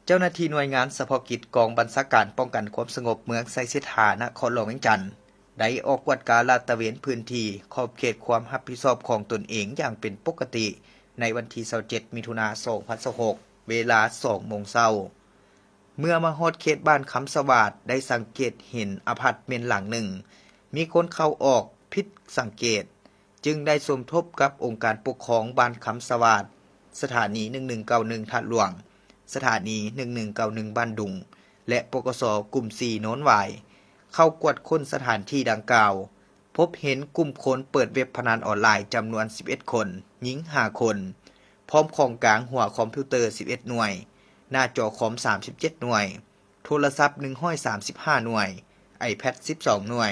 ເຈົ້າໜ້າທີ່ໜ່ວຍງານສະເພາະກິດກອງບັນຊາການປ້ອງກັນຄວາມສະຫງົບເມືອງໄຊເສດຖາ ນະຄອນຫຼວງວຽງຈັນ ໄດ້ອອກກວດກາລາດຕະເວນພື້ນທີ່ຂອບເຂດຄວາມຮັບຜິດຊອບຂອງຕົນເອງຢ່າງເປັນປົກກະຕິ ໃນວັນທີຊາວເຈັດ ມິຖຸນາ ສອງພັນຊາວຫົກ ເວລາສອງໂມງເຊົ້າ. ເມື່ອມາຮອດເຂດບ້ານຄຳສະຫວາດ ໄດ້ສັງເກດເຫັນອາພາດເມັນຫຼັງໜຶ່ງ ມີຄົນເຂົ້າອອກຜິດສັງເກດ, ຈຶ່ງໄດ້ສົມທົບກັບອົງການປົກຄອງບ້ານຄຳສະຫວາດ, ສະຖານີໜຶ່ງໜຶ່ງເກົ້າໜຶ່ງທາດຫຼວງ, ສະຖານີໜຶ່ງໜຶ່ງເກົ້າໜຶ່ງບ້ານດຸງ ແລະ ປກສ ກຸ່ມສີ່ໂນນຫວາຍ ເຂົ້າກວດຄົ້ນສະຖານທີ່ດັ່ງກ່າວ, ພົບເຫັນກຸ່ມຄົນເປີດເວັບພະນັນອອນລາຍຈຳນວນສິບເອັດຄົນ, ຍິງຫ້າຄົນ, ພ້ອມຂອງກາງຫົວຄອມພິວເຕີສິບເອັດໜ່ວຍ, ໜ້າຈໍຄອມສາມສິບເຈັດໜ່ວຍ, ໂທລະສັບໜຶ່ງຮ້ອຍສາມສິບຫ້າໜ່ວຍ, ໄອແພັດສິບສອງໜ່ວຍ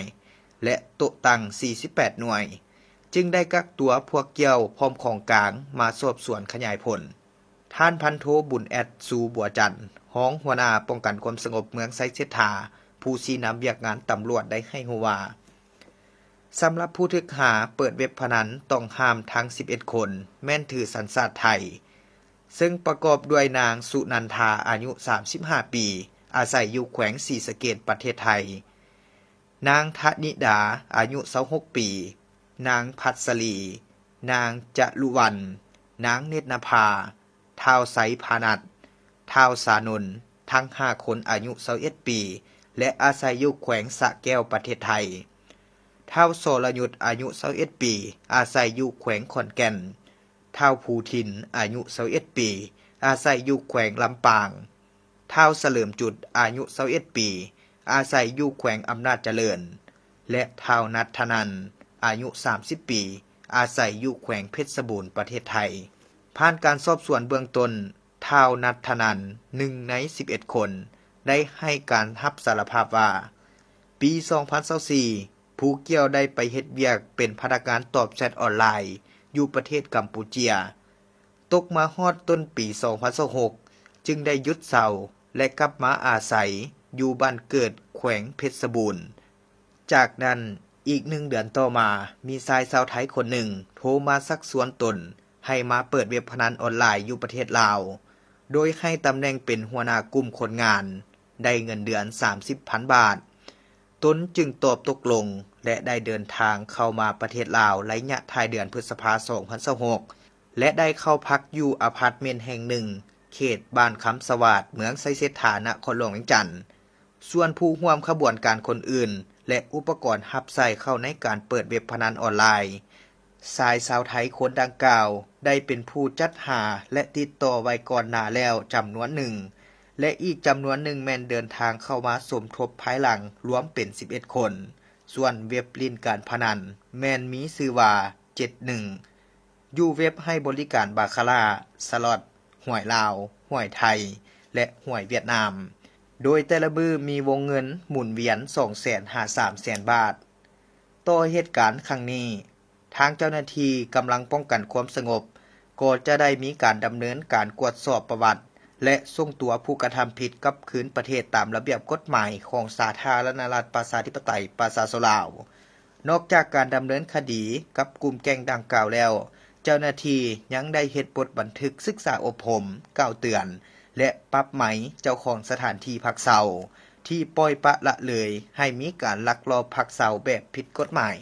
ແລະ ໂຕະຕັ່ງສີ່ສິບແປດໜ່ວຍ, ຈຶ່ງໄດ້ກັກຕົວພວກກ່ຽວພ້ອມຂອງກາງມາສອບສວນຂະຫຍາຍຜົນ. ທ່ານພັນໂທ ບຸນແອດ ຊູບົວຈັນ, ຮອງຫົວໜ້າປ້ອງກັນຄວາມສະຫງົບເມືອງໄຊເສດຖາ, ຜູ້ຊີ້ນຳວຽກງານຕຳຫຼວດໄດ້ໃຫ້ຮູ້ວ່າ, ສຳລັບຜູ້ຖືກຫາເປີດເວັບພະນັນຕ້ອງຫ້າມທັງສິບເອັດຄົນ ແມ່ນຖືສັນຊາດໄທ, ເຊິ່ງປະກອບດ້ວຍນາງ ສຸນັນທາ ອາຍຸສາມສິບຫ້າປີ, ອາໄສຢູ່ແຂວງສີສະເກດ ປະເທດໄທ, ນາງ ທະນິດາ ອາຍຸຊາວຫົກປີ, ນາງ ພັດສະລີ, ນາງ ຈະລຸວັນ, ນາງ ເນັດນະພາ, ທ້າວ ໄຊພານັດ, ທ້າວ ສານົນ, ທັງຫ້າຄົນອາຍຸຊາວເອັດປີ ແລະ ອາໄສຢູ່ແຂວງສະແກ້ວ ປະເທດໄທ, ທ້າວ ສໍລະຍຸດ ອາຍຸຊາວເອັດປີ, ອາໄສຢູ່ແຂວງຂອນແກ່ນ, ທ້າວ ພູທິນ ອາຍຸຊາວເອັດປີ, ອາໄສຢູ່ແຂວງລຳປາງ, ທ້າວ ສະເຫຼີມຈຸດ ອາຍຸຊາວເອັດປີ, ອາໄສຢູ່ແຂວງອຳນາດຈະເລີນ ແລະ ທ້າວ ນັດທະນັນ ອາຍຸສາມສິບປີ, ອາໄສຢູ່ແຂວງເພັດຊະບູນ ປະເທດໄທ. ຜ່ານການສອບສວນເບື້ອງຕົ້ນ, ທ້າວ ນັດທະນັນ ໜຶ່ງໃນສິບເອັດຄົນ ໄດ້ໃຫ້ການຮັບສາລະພາບວ່າ, ປີສອງພັນຊາວສີ່ ຜູ້ກ່ຽວໄດ້ໄປເຮັດວຽກເປັນພະນັກງານຕອບແຊັດອອນລາຍຢູ່ປະເທດກຳປູເຈຍ. ຕົກມາຮອດຕົ້ນປີສອງພັນຊາວຫົກ ຈຶ່ງໄດ້ຢຸດເຊົາ ແລະ ກັບມາອາໄສຢູ່ບ້ານເກີດແຂວງເພັດຊະບູນ. ຈາກນັ້ນ, ອີກໜຶ່ງເດືອນຕໍ່ມາ, ມີຊາຍຊາວໄທຄົນໜຶ່ງໂທມາຊັກຊວນຕົນໃຫ້ມາເປີດເວັບພະນັນອອນລາຍຢູ່ປະເທດລາວ, ໂດຍໃຫ້ຕຳແໜ່ງເປັນຫົວໜ້າກຸ່ມຄົນງານ, ໄດ້ເງິນເດືອນສາມສິບພັນບາດ. ຕົນຈຶ່ງຕອບຕົກລົງ ແລະ ໄດ້ເດີນທາງເຂົ້າມາປະເທດລາວໄລຍະທ້າຍເດືອນພຶດສະພາ ສອງພັນຊາວຫົກ ແລະ ໄດ້ເຂົ້າພັກຢູ່ອາພາດເມັນແຫ່ງໜຶ່ງ ເຂດບ້ານຄຳສະຫວາດ ເມືອງໄຊເສດຖາ ນະຄອນຫຼວງວຽງຈັນ. ສ່ວນຜູ້ຮ່ວມຂະບວນການຄົນອື່ນ ແລະ ອຸປະກອນຮັບໃຊ້ເຂົ້າໃນການເປີດເວັບພະນັນອອນລາຍ, ຊາຍຊາວໄທຄົນດັ່ງກ່າວໄດ້ເປັນຜູ້ຈັດຫາ ແລະ ຕິດຕໍ່ໄວ້ກ່ອນໜ້າແລ້ວຈຳນວນໜຶ່ງ ແລະ ອີກຈຳນວນໜຶ່ງແມ່ນເດີນທາງເຂົ້າມາສົມທົບພາຍຫຼັງ, ລວມເປັນສິບເອັດຄົນ. ສ່ວນເວັບຫຼິ້ນການພະນັນແມ່ນມີຊື່ວ່າ ເຈັດໜຶ່ງ ຢູ່ເວັບໃຫ້ບໍລິການບາຄາຣາ, ສະລັອດ, ຫວຍລາວ, ຫວຍໄທ ແລະ ຫວຍຫວຽດນາມ, ໂດຍແຕ່ລະມື້ມີວົງເງິນໝູນວຽນສອງແສນຫາສາມແສນບາດ. ຕໍ່ເຫດການຄັ້ງນີ້, ທາງເຈົ້າໜ້າທີ່ກຳລັງປ້ອງກັນຄວາມສະຫງົບ ກໍຈະໄດ້ມີການດຳເນີນການກວດສອບປະຫວັດ ແລະ ສົ່ງຕົວຜູ້ກະທຳຜິດກັບຄືນປະເທດຕາມລະບຽບກົດໝາຍຂອງສາທາລະນະລັດ ປະຊາທິປະໄຕ ປະຊາຊົນລາວ. ນອກຈາກການດຳເນີນຄະດີກັບກຸ່ມແກ້ງດັ່ງກ່າວແລ້ວ, ເຈົ້າໜ້າທີ່ຍັງໄດ້ເຮັດບົດບັນທຶກສຶກສາອົບຮົມ, ກ່າວເຕືອນ ແລະ ປັບໃໝເຈົ້າຂອງສະຖານທີ່ພັກເຊົາ ທີ່ປ່ອຍປະລະເລີຍໃຫ້ມີການລັກລອບພັກເຊົາແບບຜິດກົດໝາຍ.